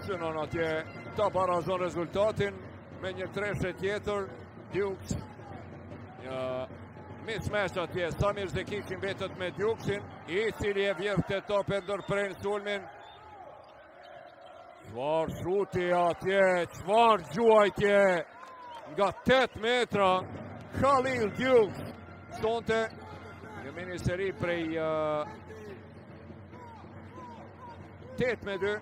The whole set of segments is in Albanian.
Synon atje ta barazon rezultatin me një treshe tjetër. Dukes. Një mismatch atje. Samir Zekici mbetet me Dukesin, i cili e vjedh këtë top e ndërpren sulmin. Çfarë shuti atje, çfarë gjuajtje nga 8 metra, Khalil Dukes. Sonte, një miniseri prej uh, 8 me 2.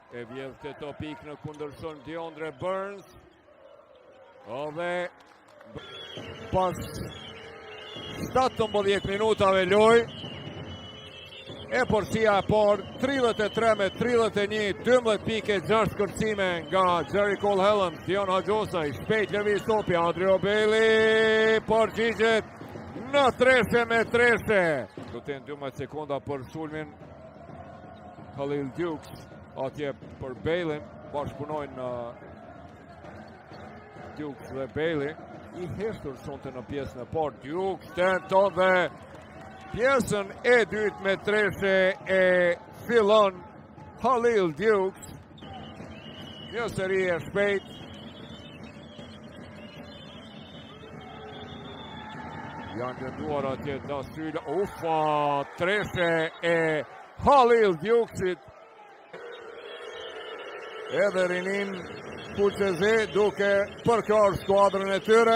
E vjedh këtë top ik në kundërsulm Deondre Burns. Dhe pas 17 minutave lojë, epërsia e parë 33 me 31, 12 pikë 6 kërcime nga Jerry Cole Helms, Dion Haxhosaj, shpejt lëviz topi, Adrio Bailey, përgjigjet në treshe me treshe. Do të jenë 12 sekonda për sulmin Khalil Dukes atje për Baileyn, bashkëpunojnë Dukes dhe Bailey. I heshtur sonte në pjesën e parë, Dukes tenton dhe pjesën e dytë me treshe e fillon Khalil Dukes. Një seri e shpejt. Janë lënduar atje Dasyla. Ufa, treshe e Halil Dukesit. Edhe rininë kuqezi duke përkrahur skuadrën e tyre.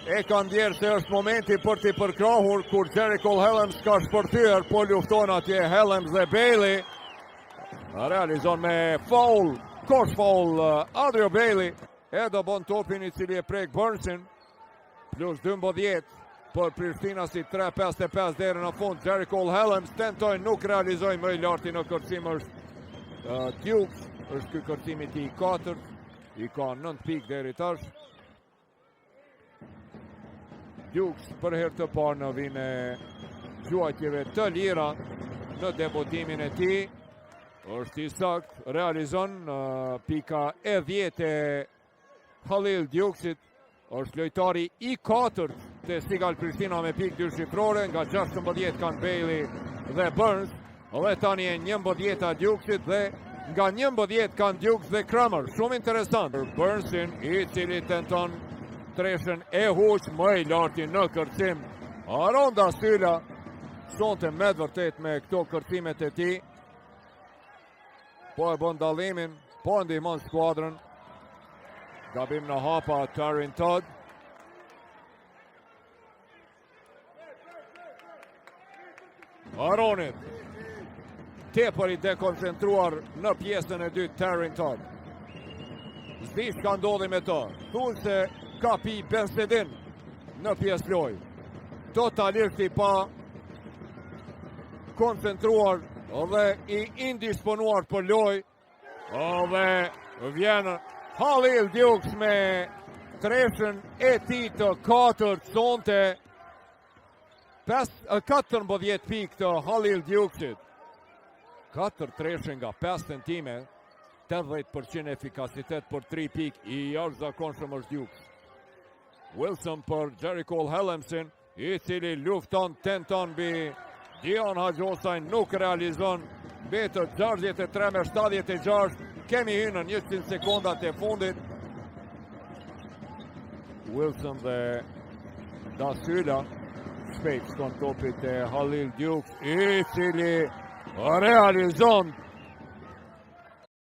E ka ndjerë se është momenti për t'i përkrahur kur Jerry Cole Helms ka shpërthyer, po lufton atje Helms dhe Bailey. Realizon me foul, kosh foul Adrio Bailey. E dëbon topin i cili e prek Burnsin. Plus 12 për Prishtinasit 3.55 deri në fund. Jerry Cole Helms tentoi, nuk realizoi më i larti në kërcim është uh, Dukes. Është ky kërcimi i tij i katërt. I ka 9 pikë deri tash. Dukes për herë të parë në vijën e gjuajtjeve të lira në debutimin e tij. Është i saktë, realizon pika e 10 e Halil Dukesit. Është lojtari i katërt te Sigal Prishtina me pikë dyshifrore nga 16 kanë Bailey dhe Burns. Dhe tani e 11-a Dukesit dhe nga 11 kanë Dukes dhe Kramer. Shumë interesant për Burnsin, i cili tenton treshen e huq më i larti në kërcim. Aron Dasyla, sonte me të vërtetë me këto kërcimet e tij. Po e bën dallimin, po e ndihmon skuadrën. Gabim në hapa Tarin Todd. Aronit. Tepër i dekoncentruar në pjesën e dytë Tarin Todd. S'di çka ndodhi me të. Thunë se ka pi bensedin në pjesë lojë. Totalisht i pakoncentruar dhe i indisponuar për lojë. Dhe vjen Halil Dukes me treshën e tij të katërt sonte. 14 pikë të Halil Dukesit. 4 treshe nga 5 tentime, 80% efikasitet për 3 pikë i jashtëzakonshëm është Dukes. Wilson për Jerry Cole Helmsin, i cili lufton, tenton mbi Dion Haxhosaj, nuk realizon, mbetet 63 me 76, kemi hyrë në 100 sekondat e fundit. Wilson dhe Dasyla, shpejt shkon topi te Halil Dukes, i cili realizon.